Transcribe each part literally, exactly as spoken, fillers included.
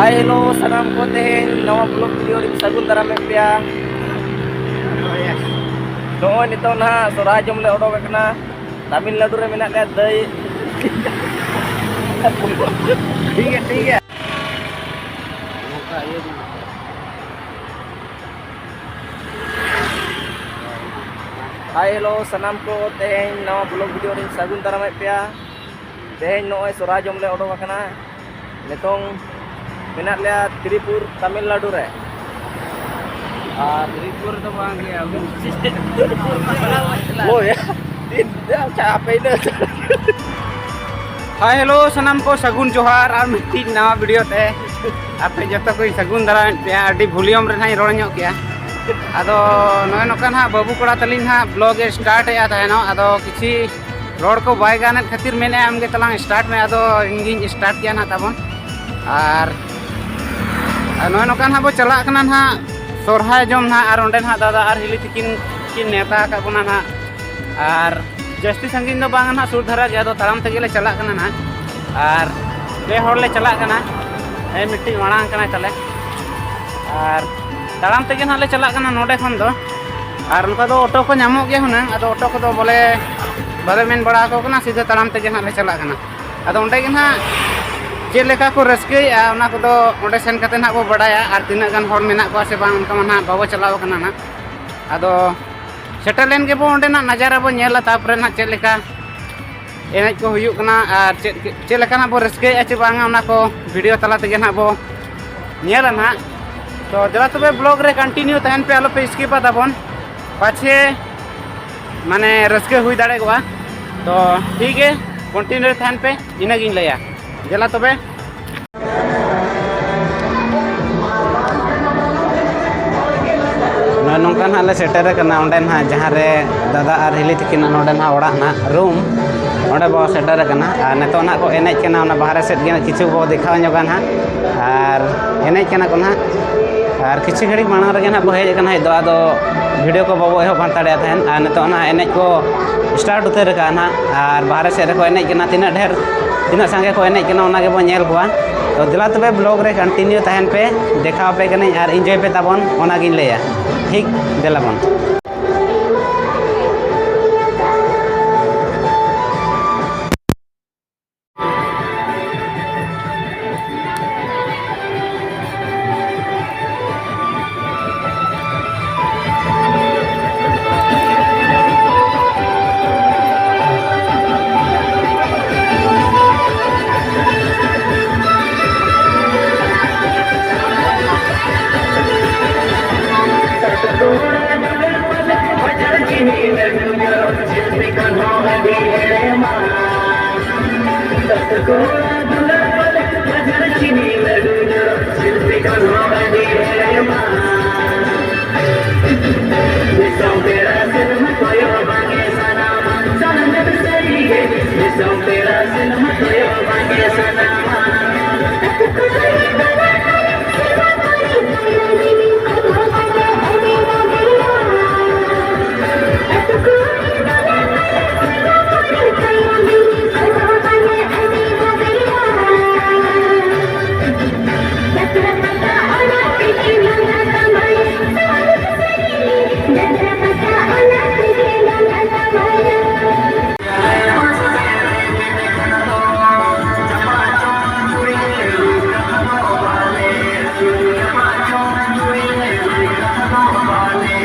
Hi hello ᱥᱟᱱᱟᱢ ᱠᱚ, ᱛᱮᱦᱮᱧ ᱱᱟᱣᱟ ᱵᱞᱚᱜ ᱵᱷᱤᱰᱤᱭᱳ ᱨᱤᱧ ᱥᱟᱹᱜᱩᱱ ᱫᱟᱨᱟᱢᱮᱫ ᱯᱮᱭᱟ᱾ ᱱᱚᱜᱼᱚᱭ ᱱᱤᱛᱚᱜ ᱱᱟᱦᱟᱜ ᱥᱚᱨᱦᱟᱭ ᱡᱚᱢ ᱞᱮ ᱚᱰᱚᱠ ᱟᱠᱟᱱᱟ᱾ ᱛᱟᱢᱤᱞᱱᱟᱰᱩ ᱨᱮ ᱢᱮᱱᱟᱜ ᱞᱮᱭᱟ ᱫᱟᱹᱭ᱾ ᱴᱷᱤᱠ ᱜᱮᱭᱟ, ᱴᱷᱤᱠ ᱜᱮᱭᱟ᱾ ᱦᱟᱭ ᱦᱮᱞᱳ ᱥᱟᱱᱟᱢ ᱠᱚ, ᱛᱮᱦᱮᱧ ᱱᱟᱣᱟ ᱵᱞᱚᱜ ᱵᱷᱤᱰᱤᱭᱳ ᱨᱤᱧ ᱥᱟᱹᱜᱩᱱ ᱫᱟᱨᱟᱢᱮᱫ ᱯᱮᱭᱟ᱾ ᱛᱮᱦᱮᱧ ᱱᱚᱜᱼᱚᱭ ᱥᱚᱨᱦᱟᱭ ᱡᱚᱢ ᱞᱮ ᱚᱰᱚᱠ ᱟᱠᱟᱱᱟ᱾ ᱱᱤᱛᱚᱝ ᱢᱮᱱᱟᱜ ᱞᱮᱭᱟ ᱛᱨᱤᱯᱩᱨ, ᱛᱟᱢᱤᱞᱱᱟᱰᱩ ᱨᱮ᱾ ᱟᱨ ᱛᱨᱤᱯᱩᱨ ᱫᱚ ᱵᱟᱝ ᱜᱮ, ᱟᱵᱚ ᱳᱭ, ᱟᱪᱪᱷᱟ, ᱟᱯᱮ ᱤᱱᱟᱹ᱾ ᱦᱟᱭ ᱦᱮᱞᱳ ᱥᱟᱱᱟᱢ ᱠᱚ, ᱥᱟᱹᱜᱩᱱ ᱡᱚᱦᱟᱨ ᱟᱨ ᱢᱤᱫᱴᱤᱡ ᱱᱟᱣᱟ ᱵᱷᱤᱰᱤᱭᱳ ᱛᱮ ᱟᱯᱮ ᱡᱚᱛᱚ ᱠᱚᱧ ᱥᱟᱹᱜᱩᱱ ᱫᱟᱨᱟᱢᱮᱫ ᱯᱮᱭᱟ᱾ ᱟᱹᱰᱤ ᱵᱷᱚᱞᱤᱭᱩᱢ ᱨᱮ ᱱᱟᱦᱟᱜ ᱤᱧ ᱨᱚᱲ ᱧᱚᱜ ᱠᱮᱜᱼᱟ᱾ ᱟᱫᱚ ᱱᱚᱜᱼᱚᱭ ᱱᱚᱝᱠᱟ ᱱᱟᱦᱟᱜ ᱵᱟᱹᱵᱩ ᱠᱚᱲᱟ ᱛᱟᱹᱞᱤᱧ ᱱᱟᱦᱟᱜ ᱵᱞᱚᱜ ᱮ ᱥᱴᱟᱨᱴ ᱮᱫᱼᱟ ᱛᱟᱦᱮᱱᱚᱜ, ᱟᱫᱚ ᱠᱤᱪᱷᱤ ᱨᱚᱲ ᱠᱚ ᱵᱟᱭ ᱜᱟᱱᱮᱫ ᱠᱷᱟᱹᱛᱤᱨ ᱢᱮᱱᱮᱫᱼᱟ, "ᱟᱢ ᱜᱮ ᱛᱟᱞᱟᱝ ᱥᱴᱟᱨᱴ ᱢᱮ", ᱟᱫᱚ ᱤᱧ ᱜᱤᱧ ᱥᱴᱟᱨᱴ ᱠᱮᱜᱼᱟ ᱱᱟᱦᱟᱜ ᱛᱟᱵᱚᱱ᱾ ᱟᱨ, ᱟᱨ ᱱᱚᱜᱼᱚᱭ ᱱᱚᱝᱠᱟ ᱱᱟᱦᱟᱜ ᱵᱚ ᱪᱟᱞᱟᱜ ᱠᱟᱱᱟ ᱱᱟᱦᱟᱜ ᱥᱚᱨᱦᱟᱭ ᱡᱚᱢ ᱱᱟᱦᱟᱜ, ᱟᱨ ᱚᱸᱰᱮ ᱱᱟᱦᱟᱜ ᱫᱟᱫᱟ ᱟᱨ ᱦᱤᱞᱤ ᱛᱤᱠᱤᱱ ᱠᱤᱱ ᱱᱮᱣᱛᱟ ᱟᱠᱟᱫ ᱵᱚᱱᱟ ᱱᱟᱦᱟᱜ᱾ ᱟᱨ ᱡᱟᱹᱥᱛᱤ ᱥᱟᱺᱜᱤᱧ ᱫᱚ ᱵᱟᱝ ᱱᱟᱦᱟᱜ, ᱥᱩᱨ ᱫᱷᱟᱨᱟ ᱜᱮ, ᱟᱫᱚ ᱛᱟᱲᱟᱢ ᱛᱮᱜᱮ ᱞᱮ ᱪᱟᱞᱟᱜ ᱠᱟᱱᱟ ᱱᱟᱦᱟᱜ᱾ ᱟᱨ ᱯᱮ ᱦᱚᱲ ᱞᱮ ᱪᱟᱞᱟᱜ ᱠᱟᱱᱟ, ᱦᱮᱸ, ᱢᱤᱫᱴᱤᱡ ᱢᱟᱲᱟᱝ ᱠᱟᱱᱟᱭ ᱛᱟᱞᱮ᱾ ᱟᱨ ᱛᱟᱲᱟᱢ ᱛᱮᱜᱮ ᱱᱟᱦᱟᱜ ᱞᱮ ᱪᱟᱞᱟᱜ ᱠᱟᱱᱟ ᱱᱚᱰᱮ ᱠᱷᱚᱱ ᱫᱚ᱾ ᱟᱨ ᱚᱱᱠᱟ ᱫᱚ ᱚᱴᱳ ᱠᱚ ᱧᱟᱢᱚᱜ ᱜᱮᱭᱟ ᱦᱩᱱᱟᱹᱝ, ᱟᱫᱚ ᱚᱴᱳ ᱠᱚᱫᱚ ᱵᱚᱞᱮ ᱵᱟᱞᱮ ᱢᱮᱱ ᱵᱟᱲᱟ ᱟᱠᱚ ᱠᱟᱱᱟ, ᱥᱤᱫᱷᱟᱹ ᱛᱟᱲᱟᱢ ᱛᱮᱜᱮ ᱱᱟᱦᱟᱜ ᱞᱮ ᱪᱟᱞᱟᱜ ᱠᱟᱱᱟ᱾ ᱟᱫᱚ ᱚᱸᱰᱮ ᱜᱮ ᱱᱟᱦᱟᱜ ᱪᱮᱫ ᱞᱮᱠᱟ ᱠᱚ ᱨᱟᱹᱥᱠᱟᱹᱭᱮᱫᱼᱟ, ᱚᱱᱟ ᱠᱚᱫᱚ ᱚᱸᱰᱮ ᱥᱮᱱ ᱠᱟᱛᱮ ᱱᱟᱦᱟᱜ ᱵᱚ ᱵᱟᱰᱟᱭᱟ᱾ ᱟᱨ ᱛᱤᱱᱟᱹᱜ ᱜᱟᱱ ᱦᱚᱲ ᱢᱮᱱᱟᱜ ᱠᱚᱣᱟ ᱥᱮ ᱵᱟᱝ, ᱚᱱᱠᱟ ᱢᱟ ᱱᱟᱦᱟᱜ ᱵᱟᱵᱚ ᱪᱟᱞᱟᱣ ᱠᱟᱱᱟ ᱱᱟᱦᱟᱜ᱾ ᱟᱫᱚ ᱥᱮᱴᱮᱨ ᱞᱮᱱ ᱜᱮᱵᱚ ᱚᱸᱰᱮᱱᱟᱜ ᱱᱟᱡᱟᱨᱟ ᱵᱚ ᱧᱮᱞᱟ, ᱛᱟᱨᱯᱚᱨᱮ ᱱᱟᱦᱟᱜ ᱪᱮᱫ ᱞᱮᱠᱟ ᱮᱱᱮᱡ ᱠᱚ ᱦᱩᱭᱩᱜ ᱠᱟᱱᱟ ᱟᱨ ᱪᱮᱫ, ᱪᱮᱫ ᱞᱮᱠᱟᱱᱟᱜ ᱵᱚ ᱨᱟᱹᱥᱠᱟᱹᱭᱮᱫᱼᱟ ᱪᱮ ᱵᱟᱝᱟ, ᱚᱱᱟ ᱠᱚ ᱵᱷᱤᱰᱤᱭᱳ ᱛᱟᱞᱟ ᱛᱮᱜᱮ ᱱᱟᱦᱟᱜ ᱵᱚ ᱧᱮᱞᱟ ᱱᱟᱦᱟᱜ᱾ ᱛᱚ ᱫᱮᱞᱟ ᱛᱚᱵᱮ ᱵᱞᱚᱜ ᱨᱮ ᱠᱚᱱᱴᱤᱱᱤᱭᱩ ᱛᱟᱦᱮᱱ ᱯᱮ, ᱟᱞᱚ ᱯᱮ ᱥᱠᱤᱯᱟ ᱛᱟᱵᱚᱱ, ᱯᱟᱪᱷᱮ ᱢᱟᱱᱮ ᱨᱟᱹᱥᱠᱟᱹ ᱦᱩᱭ ᱫᱟᱲᱮ ᱠᱚᱜᱼᱟ᱾ ᱛᱚ ᱴᱷᱤᱠ ᱜᱮ, ᱠᱚᱱᱴᱤᱱᱤᱭᱩ ᱨᱮ ᱛᱟᱦᱮᱱ ᱯᱮ, ᱤᱱᱟᱹᱜᱤᱧ ᱞᱟᱹᱭᱟ᱾ ᱫᱮᱞᱟ ᱛᱚᱵᱮ᱾ ᱱᱚᱜᱼᱚᱭ ᱱᱚᱝᱠᱟ ᱱᱟᱦᱟᱜ ᱞᱮ ᱥᱮᱴᱮᱨ ᱟᱠᱟᱱᱟ ᱚᱸᱰᱮ ᱱᱟᱦᱟᱜ, ᱡᱟᱦᱟᱸ ᱨᱮ ᱫᱟᱫᱟ ᱟᱨ ᱦᱤᱞᱤ ᱛᱟᱹᱠᱤᱱᱟᱜ ᱱᱚᱸᱰᱮ ᱱᱟᱦᱟᱜ ᱚᱲᱟᱜ ᱱᱟᱦᱟᱜ, ᱨᱩᱢ, ᱚᱸᱰᱮ ᱵᱚ ᱥᱮᱴᱮᱨ ᱟᱠᱟᱱᱟ᱾ ᱟᱨ ᱱᱤᱛᱚᱜ ᱱᱟᱦᱟᱜ ᱠᱚ ᱮᱱᱮᱡ ᱠᱟᱱᱟ, ᱚᱱᱟ ᱵᱟᱦᱨᱮ ᱥᱮᱫ ᱜᱮ ᱱᱟᱦᱟᱜ ᱠᱤᱪᱷᱩ ᱵᱚ ᱫᱮᱠᱷᱟᱣ ᱧᱚᱜᱟ ᱱᱟᱦᱟᱜ᱾ ᱟᱨ ᱮᱱᱮᱡ ᱠᱟᱱᱟ ᱠᱚ ᱱᱟᱦᱟᱜ, ᱟᱨ ᱠᱤᱪᱷᱩ ᱜᱷᱟᱹᱲᱤᱡ ᱢᱟᱲᱟᱝ ᱨᱮᱜᱮ ᱱᱟᱦᱟᱜ ᱵᱚ ᱦᱮᱡ ᱟᱠᱟᱱᱟ ᱦᱮᱡ ᱫᱚ, ᱟᱫᱚ ᱵᱷᱤᱰᱤᱭᱳ ᱠᱚ ᱵᱟᱵᱚ ᱮᱦᱚᱵ ᱦᱟᱛᱟᱲᱮᱫ ᱛᱟᱦᱮᱱ᱾ ᱟᱨ ᱱᱤᱛᱚᱜ ᱱᱟᱦᱟᱜ ᱮᱱᱮᱡ ᱠᱚ ᱥᱴᱟᱨᱴ ᱩᱛᱟᱹᱨ ᱟᱠᱟᱫᱼᱟ ᱱᱟᱦᱟᱜ, ᱟᱨ ᱵᱟᱦᱨᱮ ᱥᱮᱫ ᱨᱮᱠᱚ ᱮᱱᱮᱡ ᱠᱟᱱᱟ᱾ ᱛᱤᱱᱟᱹᱜ ᱰᱷᱮᱨ ᱛᱤᱱᱟᱹᱜ ᱥᱟᱸᱜᱮ ᱠᱚ ᱮᱱᱮᱡ ᱠᱟᱱᱟ, ᱚᱱᱟ ᱜᱮᱵᱚᱱ ᱧᱮᱞ ᱠᱚᱣᱟ᱾ ᱛᱚ ᱫᱮᱞᱟ ᱛᱚᱵᱮ vlog ᱨᱮ continue ᱛᱟᱦᱮᱱ ᱯᱮ, ᱫᱮᱠᱷᱟᱣ ᱟᱯᱮ ᱠᱟᱹᱱᱟᱹᱧ ᱟᱨ enjoy ᱯᱮ ᱛᱟᱵᱚᱱ, ᱚᱱᱟᱜᱤᱧ ᱞᱟᱹᱭᱟ᱾ ᱴᱷᱤᱠ, ᱫᱮᱞᱟ ᱵᱚᱱ᱾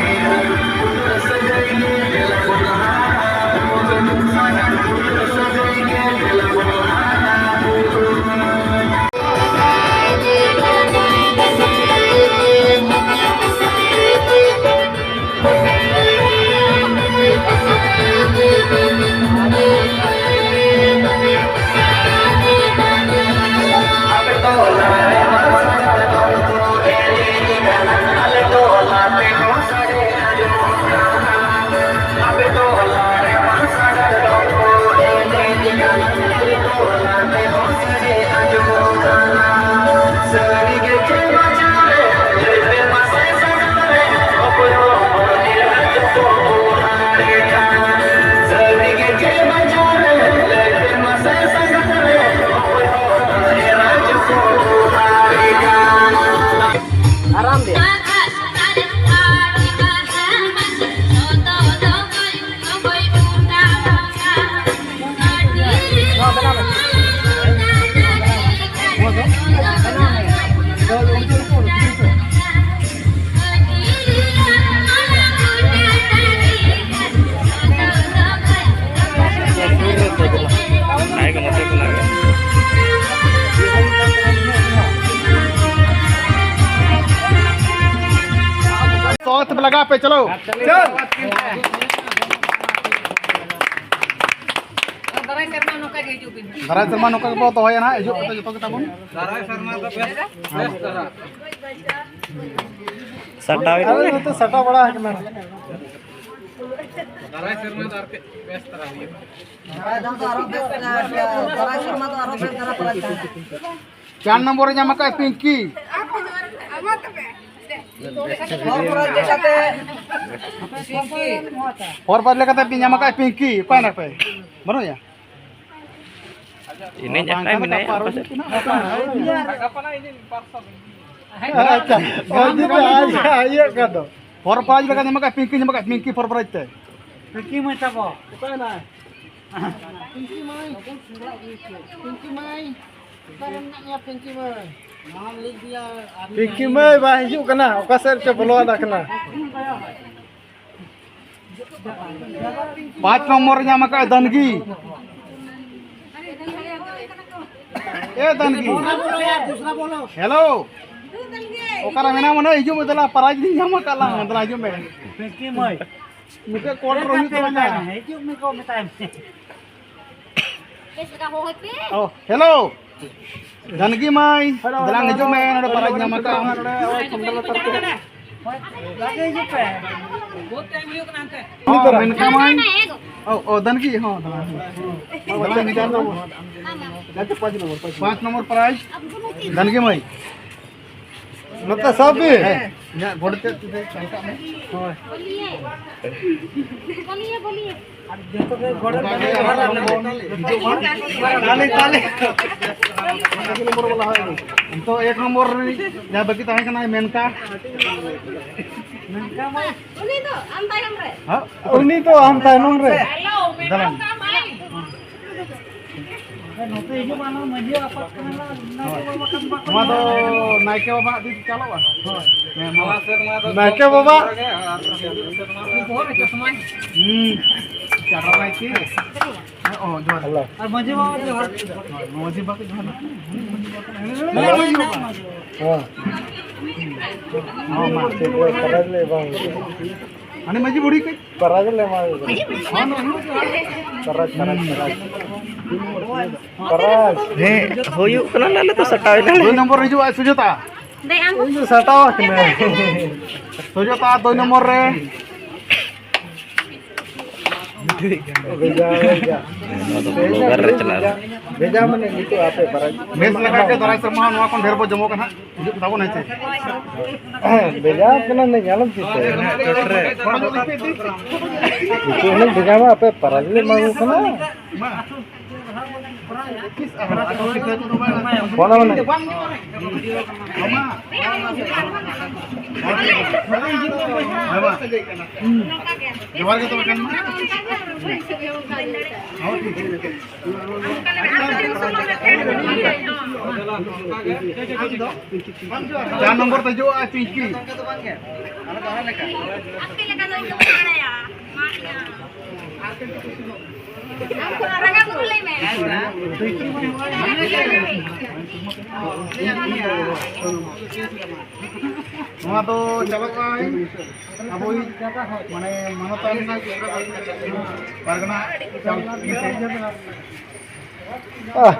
ᱛᱚᱵᱮ ᱞᱟᱜᱟᱣ ᱯᱮ, ᱪᱚᱞᱚ᱾ ᱪᱚᱞ᱾ ᱫᱟᱨᱟᱭ ᱥᱮᱨᱢᱟ ᱱᱚᱝᱠᱟ ᱜᱮ ᱦᱤᱡᱩᱜ ᱵᱤᱱ᱾ ᱫᱟᱨᱟᱭ ᱥᱮᱨᱢᱟ ᱱᱚᱝᱠᱟ ᱜᱮᱵᱚ ᱫᱚᱦᱚᱭᱟ ᱱᱟᱦᱟᱜ, ᱦᱤᱡᱩᱜ ᱠᱟᱛᱮ ᱡᱚᱛᱚ ᱜᱮ ᱛᱟᱵᱚᱱ᱾ ᱫᱟᱨᱟᱭ ᱥᱮᱨᱢᱟ ᱫᱚ ᱵᱮᱥ, ᱵᱮᱥ ᱫᱷᱟᱨᱟ᱾ ᱥᱟᱴᱟᱣ ᱟᱞᱮ ᱱᱚᱛᱮ ᱥᱟᱴᱟᱣ ᱵᱟᱲᱟ ᱟᱠᱟᱱᱟ᱾ ᱫᱟᱨᱟᱭ ᱥᱮᱨᱢᱟ ᱫᱚ ᱟᱨ ᱠᱟᱹᱡ ᱵᱮᱥ ᱫᱷᱟᱨᱟ ᱦᱩᱭᱩᱜᱼᱟ᱾ ᱫᱟᱨᱟᱭ ᱫᱚᱢ ᱫᱚ ᱟᱨᱚ ᱵᱮᱥ, ᱫᱟᱨᱟᱭ ᱥᱮᱨᱢᱟ ᱫᱚ ᱟᱨᱚ ᱵᱮᱥ ᱫᱷᱟᱨᱟ ᱯᱮ ᱪᱟᱞᱟᱜᱼᱟ᱾ ᱪᱟᱨ ᱱᱚᱢᱵᱚᱨ ᱮ ᱧᱟᱢ ᱟᱠᱟᱫ ᱯᱤᱝᱠᱤ᱾ ᱦᱚᱲ ᱯᱮᱨᱟᱭᱤᱡᱽ ᱞᱮᱠᱟᱛᱮ ᱯᱤᱝᱠᱤ᱾ ᱦᱚᱲ ᱯᱮᱨᱟᱭᱤᱡᱽ ᱞᱮᱠᱟᱛᱮ ᱯᱮ ᱧᱟᱢ ᱟᱠᱟᱫ ᱯᱤᱝᱠᱤ᱾ ᱚᱠᱟᱭ ᱱᱟᱯᱮ? ᱵᱟᱹᱱᱩᱜ ᱭᱟ? ᱮᱱᱮᱡ ᱟᱠᱟᱭ ᱢᱮᱱᱟᱭᱟ ᱚᱠᱟ ᱥᱮᱫ? ᱟᱪᱪᱷᱟ, ᱚ, ᱡᱩᱫᱤ ᱟᱡ, ᱟᱡ ᱤᱭᱟᱹ ᱠᱷᱟᱱ ᱫᱚ᱾ ᱦᱚᱲ ᱯᱮᱨᱟᱭᱤᱡᱽ ᱞᱮᱠᱟ ᱧᱟᱢ ᱟᱠᱟᱫ ᱯᱤᱝᱠᱤ, ᱧᱟᱢ ᱟᱠᱟᱫ ᱯᱤᱝᱠᱤ ᱦᱚᱲ ᱯᱮᱨᱟᱭᱤᱡᱽ ᱛᱮ᱾ ᱯᱤᱝᱠᱤ ᱢᱟᱹᱭ ᱛᱟᱵᱚ᱾ ᱚᱠᱟᱭ ᱱᱟᱭ? ᱯᱤᱝᱠᱤ ᱢᱟᱹᱭ, ᱯᱤᱝᱠᱤ ᱢᱟᱹᱭ, ᱚᱠᱟᱨᱮ ᱢᱮᱱᱟᱜ ᱢᱮᱭᱟ ᱯᱤᱝᱠᱤ ᱢᱟᱹᱭ? ᱢᱟᱲᱟᱝ ᱞᱟᱹᱭ ᱫᱤᱭᱟ ᱟᱨ ᱯᱤᱝᱠᱤ ᱢᱟᱹᱭ ᱵᱟᱭ ᱦᱤᱡᱩᱜ ᱠᱟᱱᱟ, ᱚᱠᱟ ᱥᱮᱫ ᱨᱮᱪᱚ ᱵᱚᱞᱚ ᱟᱫ ᱠᱟᱱᱟ᱾ ᱯᱟᱸᱪ ᱱᱚᱢᱵᱚᱨ ᱧᱟᱢ ᱟᱠᱟᱫ ᱫᱟᱱᱜᱤ᱾ ᱮ ᱫᱟᱱᱜᱤ᱾ ᱦᱮᱞᱳ᱾ ᱚᱠᱟᱨᱮ ᱢᱮᱱᱟᱢᱟ ᱱᱟᱹᱭ? ᱦᱤᱡᱩᱜ ᱢᱮ ᱫᱮᱞᱟ, ᱯᱨᱟᱭᱤᱡᱽ ᱞᱤᱧ ᱧᱟᱢ ᱟᱠᱟᱫ ᱞᱟᱝ, ᱫᱮᱞᱟ ᱦᱤᱡᱩᱜ ᱢᱮ᱾ ᱯᱤᱝᱠᱤ ᱢᱟᱹᱭ᱾ ᱢᱤᱫᱴᱮᱡ ᱠᱚᱞ ᱨᱮ ᱦᱩᱭᱩᱜ ᱛᱟᱞᱟᱝᱟ᱾ ᱦᱤᱡᱩᱜ ᱢᱮ ᱠᱚ ᱢᱮᱛᱟᱭ ᱢᱮ᱾ ᱵᱮᱥ ᱞᱮᱠᱟ ᱦᱚᱦᱚᱭ ᱯᱮ᱾ ᱚ, ᱦᱮᱞᱳ᱾ ᱡᱟᱱᱠᱤ ᱢᱟᱹᱭ, ᱦᱮᱞᱳ, ᱫᱮᱞᱟᱝ ᱦᱮᱞᱳ, ᱦᱤᱡᱩᱜ ᱢᱮ, ᱦᱮᱞᱳ, ᱱᱚᱰᱮ ᱦᱮᱞᱳ, ᱯᱟᱨᱟᱡᱽ ᱦᱮᱞᱳ, ᱧᱟᱢ ᱟᱠᱟᱫ᱾ Hello, hello, hello, hello, hello, hello, hello, ᱞᱟᱜᱮ ᱦᱤᱡᱩᱜ ᱯᱮ᱾ ᱦᱚᱸ, ᱢᱮᱱᱠᱷᱟᱱ ᱢᱟᱹᱭ᱾ ᱚ, ᱚ, ᱫᱟᱱᱠᱤ, ᱦᱚᱸ, ᱫᱟᱱᱠᱤ᱾ ᱫᱮᱞᱟᱝ ᱦᱤᱡᱩᱜ ᱢᱮ᱾ ᱯᱟᱸᱪ ᱱᱚᱢᱵᱚᱨ ᱯᱨᱟᱭᱤᱡᱽ, ᱫᱟᱱᱠᱤ ᱢᱟᱹᱭ᱾ ᱱᱚᱛᱮ ᱥᱟᱵ ᱵᱤᱱ᱾ ᱦᱮᱸ, ᱤᱧᱟᱹᱜ ᱜᱚᱲ ᱛᱮ ᱛᱤ ᱛᱮ ᱪᱟᱢᱴᱟᱜ ᱢᱮ᱾ ᱦᱳᱭ᱾ ᱵᱚᱞᱤᱭᱮ᱾ ᱵᱚᱞᱤᱭᱮ, ᱵᱚᱞᱤᱭᱮ᱾ ᱟᱨ ᱡᱚᱛᱚ ᱜᱮ ᱜᱚᱲ ᱛᱟᱞᱮ, ᱛᱟᱞᱮ᱾ ᱱᱤᱛᱚᱜ ᱮᱠ ᱱᱚᱢᱵᱚᱨ ᱨᱤᱱᱤᱡ ᱡᱟᱦᱟᱸᱭ ᱵᱟᱹᱠᱤ ᱛᱟᱦᱮᱸ ᱠᱟᱱᱟᱭ, ᱢᱮᱱᱠᱟ᱾ ᱢᱮᱱᱠᱟ ᱢᱟ᱾ ᱩᱱᱤ ᱫᱚ ᱟᱢ ᱛᱟᱭᱚᱢ ᱨᱮ᱾ ᱦᱮᱸ? ᱩᱱᱤ ᱫᱚ ᱟᱢ ᱛᱟᱭᱱᱚᱢ ᱨᱮ᱾ ᱫᱟᱞᱟᱝ᱾ ᱱᱚᱛᱮ ᱦᱤᱡᱩᱜ ᱢᱟ, ᱱᱚᱣᱟ ᱢᱟᱹᱡᱷᱤ ᱟᱯᱟᱛ ᱠᱟᱱᱟ, ᱱᱟᱭᱠᱮ ᱵᱟᱵᱟ ᱠᱟᱱ ᱵᱟᱠᱚ ᱱᱚᱣᱟ ᱫᱚ ᱧᱮᱞ ᱠᱟᱱᱟ᱾ ᱱᱟᱭᱠᱮ ᱵᱟᱵᱟ ᱟᱜ ᱛᱤ ᱛᱮ ᱪᱟᱞᱟᱜᱼᱟ᱾ ᱦᱳᱭ᱾ ᱦᱮᱸ, ᱢᱟ᱾ ᱱᱟᱭᱠᱮ ᱵᱟᱵᱟ᱾ ᱦᱩᱸ᱾ ᱪᱟᱰᱟ ᱱᱟᱭᱠᱮ᱾ ᱦᱮᱸ, ᱚ, ᱡᱚᱦᱟᱨ᱾ ᱦᱮᱞᱳ᱾ ᱟᱨ ᱢᱟᱹᱡᱷᱤ ᱵᱟᱵᱟ ᱡᱚᱦᱟᱨ᱾ ᱦᱳᱭ, ᱢᱟᱹᱡᱷᱤ ᱵᱟᱵᱟ ᱡᱚᱦᱟᱨ᱾ ᱦᱮᱸ᱾ ᱦᱚᱸ, ᱢᱟ᱾ ᱪᱮᱫ ᱨᱮ ᱯᱟᱨᱟᱡᱽ ᱞᱮ ᱮᱢᱟ ᱠᱚ ᱠᱟᱱᱟ? ᱦᱟᱱᱮ ᱢᱟᱹᱡᱷᱤ ᱵᱩᱲᱦᱤ ᱠᱟᱹᱡ᱾ ᱯᱟᱨᱟᱡᱽ ᱞᱮ ᱮᱢᱟ ᱠᱚ ᱠᱟᱱᱟ᱾ ᱦᱚᱸ, ᱱᱚᱜᱼᱚᱭ᱾ ᱯᱟᱨᱟᱡᱽ, ᱯᱟᱨᱟᱡᱽ, ᱯᱟᱨᱟᱡᱽ᱾ ᱯᱟᱨᱟᱡᱽ᱾ ᱦᱮᱸ, ᱦᱩᱭᱩᱜ ᱠᱟᱱᱟ, ᱟᱞᱮ ᱫᱚ ᱥᱟᱴᱟᱣ ᱮᱱᱟᱞᱮ᱾ ᱫᱩᱭ ᱱᱚᱢᱵᱚᱨ ᱦᱤᱡᱩᱜᱼᱟ, ᱥᱩᱡᱟᱛᱟ᱾ ᱤᱧ ᱫᱚ ᱥᱟᱴᱟᱣ ᱟᱠᱟᱱᱟᱹᱧ᱾ ᱥᱩᱡᱟᱛᱟ, ᱫᱩᱭ ᱱᱚᱢᱵᱚᱨ ᱨᱮ᱾ ᱵᱷᱮᱡᱟ, ᱵᱷᱮᱡᱟ᱾ ᱱᱚᱣᱟ ᱫᱚ blogger ᱨᱮ ᱪᱟᱞᱟᱜᱼᱟ᱾ ᱵᱷᱮᱡᱟ ᱢᱟᱱᱮ ᱱᱤᱛᱚᱜ ᱟᱯᱮ ᱯᱟᱨᱟᱡᱽ᱾ ᱵᱮᱥ ᱞᱮᱠᱟ ᱜᱮ ᱫᱟᱨᱟᱭ ᱥᱮᱨᱢᱟ ᱦᱚᱸ ᱱᱚᱣᱟ ᱠᱷᱚᱱ ᱰᱷᱮᱨ ᱵᱚ ᱡᱚᱢᱚᱜ ᱠᱟᱱᱟ ᱦᱟᱸᱜ᱾ ᱦᱤᱡᱩᱜ ᱛᱟᱵᱚᱱ ᱦᱮᱸ ᱪᱮ᱾ ᱵᱷᱮᱡᱟ ᱠᱟᱱᱟ ᱱᱤᱧ, ᱟᱞᱚᱢ ᱪᱤᱱᱛᱟᱹᱭᱟ᱾ ᱛᱷᱚᱲᱟ ᱧᱚᱜ ᱞᱤᱧ ᱯᱮ ᱤᱫᱤ᱾ ᱩᱱᱠᱩ ᱦᱩᱱᱟᱹᱝ ᱵᱷᱮᱡᱟ ᱢᱟ ᱟᱯᱮ ᱯᱟᱨᱟᱡᱽ ᱞᱮ ᱮᱢᱟ ᱠᱚ ᱠᱟᱱᱟ᱾ ᱯᱷᱳᱱ ᱟᱢ ᱱᱟᱹᱧ᱾ ᱡᱚᱦᱟᱨ ᱜᱮ ᱛᱚᱵᱮ ᱠᱷᱟᱱ ᱢᱟ᱾ ᱦᱚᱸ, ᱴᱷᱤᱠ ᱜᱮᱭᱟ᱾ ᱪᱟᱨ ᱱᱚᱢᱵᱚᱨ ᱛᱮ ᱦᱤᱡᱩᱜᱼᱟ ᱯᱤᱝᱠᱤ᱾ ᱱᱚᱣᱟ ᱫᱚ ᱪᱟᱞᱟᱜᱼᱟᱭ ᱟᱵᱚᱭᱤᱡ ᱢᱟᱱᱮ ᱢᱟᱱᱚᱛᱟᱱ ᱯᱟᱨᱜᱟᱱᱟ ᱪᱟᱞ-, ᱟᱦ᱾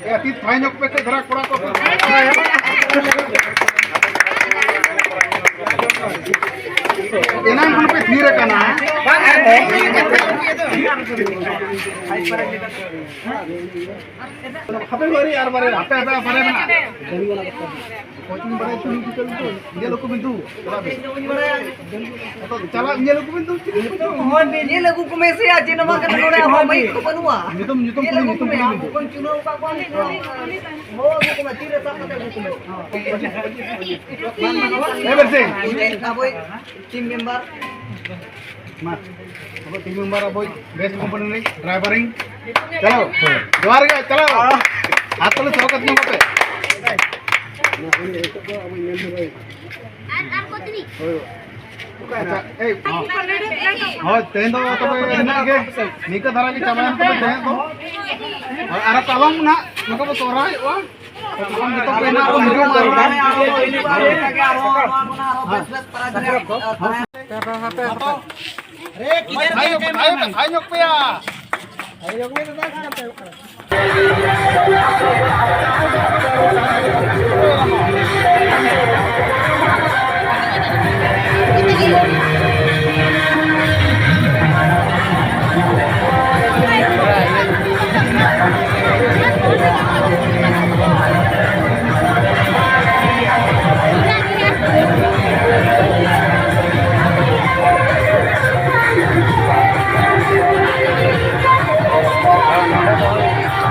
ᱮ, ᱛᱤ ᱛᱷᱟᱭ ᱧᱚᱜ ᱯᱮ ᱠᱟᱹᱡ ᱫᱷᱟᱨᱟ ᱠᱚᱲᱟ ᱠᱚ᱾ ᱮᱱᱟᱝ ᱠᱷᱚᱱ ᱯᱮ ᱛᱷᱤᱨ ᱟᱠᱟᱱᱟ᱾ ᱦᱟᱯᱮ ᱵᱟᱨᱮ ᱟᱨ ᱵᱟᱨᱮ, ᱦᱟᱯᱮ, ᱦᱟᱯᱮ, ᱵᱟᱨᱮ ᱢᱮᱱᱟᱜᱼᱟ᱾ ᱠᱳᱪᱤᱝ ᱵᱟᱲᱟᱭ ᱛᱩᱞᱩᱡ ᱜᱤᱫᱟᱹᱨ ᱫᱚ ᱧᱮᱞ ᱟᱹᱜᱩ ᱵᱤᱱ ᱫᱩ, ᱪᱟᱞᱟᱜ ᱵᱤᱱ᱾ ᱟᱫᱚ ᱪᱟᱞᱟᱜ ᱧᱮᱞ ᱟᱹᱜᱩ ᱵᱤᱱ ᱫᱩ, ᱪᱮᱫ ᱠᱚ ᱪᱚᱝ? ᱦᱳᱭ, ᱧᱮᱞ ᱟᱹᱜᱩ ᱠᱚᱢᱮ ᱥᱮ, ᱟᱨ ᱪᱮᱫ ᱦᱚᱸ ᱵᱟᱝ ᱠᱟᱱᱟ, ᱱᱚᱰᱮ ᱦᱚᱸ ᱢᱟᱹᱭᱤᱠ ᱠᱚ ᱵᱟᱹᱱᱩᱜᱼᱟ᱾ ᱧᱩᱛᱩᱢ, ᱧᱩᱛᱩᱢ ᱧᱮᱞ ᱠᱩᱞᱤ, ᱟᱹᱜᱩ ᱧᱩᱛᱩᱢ ᱠᱚᱢᱮ, ᱠᱩᱞᱤ ᱟᱢ ᱵᱤᱱ ᱫᱩ᱾ ᱠᱚᱠᱚᱧ ᱪᱩᱱᱟᱹᱣ ᱟᱠᱟᱫ ᱠᱚᱣᱟ᱾ ᱦᱚᱸ, ᱟᱹᱜᱩ ᱠᱚᱢᱮ, ᱛᱤᱨᱮ ᱥᱟᱵ ᱠᱟᱛᱮ ᱟᱹᱜᱩ ᱠᱚᱢᱮ᱾ ᱮ ᱵᱮᱥᱤ᱾ ᱟᱵᱚᱭᱤᱡ team member᱾ ᱢᱟ, ᱟᱵᱚ team member, ᱟᱵᱚ best company ᱨᱤᱱᱤᱡ drivering᱾ ᱪᱟᱞᱟᱣ᱾ ᱡᱚᱦᱟᱨ ᱜᱮ, ᱪᱟᱞᱟᱣ᱾ ᱟᱨ ᱛᱟᱦᱞᱮ ᱥᱚᱨᱠᱟᱨ ᱧᱚᱜ ᱠᱟᱛᱮ᱾ ᱟᱪᱪᱷᱟ, ᱮᱭ, ᱦᱚᱸ᱾ ᱦᱳᱭ, ᱛᱮᱦᱮᱧ ᱫᱚ ᱛᱚᱵᱮ ᱤᱱᱟᱹᱜ ᱜᱮ᱾ ᱱᱤᱝᱠᱟᱹ ᱫᱷᱟᱨᱟ ᱜᱮ ᱪᱟᱵᱟᱭᱮᱱ ᱛᱚᱵᱮ ᱛᱮᱦᱮᱧ ᱫᱚ᱾ ᱟᱨ ᱛᱟᱵᱚᱱ ᱱᱟᱦᱟᱜ ᱱᱚᱝᱠᱟ ᱵᱚ ᱥᱚᱦᱨᱟᱭᱚᱜᱼᱟ᱾ ᱛᱚᱠᱷᱚᱱ ᱡᱚᱛᱚ ᱠᱚ ᱮᱱᱮᱡ ᱠᱚ ᱦᱤᱡᱩᱜᱼᱟ᱾ ᱛᱟᱭᱚᱢ ᱛᱟᱭᱚᱢ ᱛᱟᱭᱚᱢ ᱧᱚᱜ ᱯᱮᱭᱟ᱾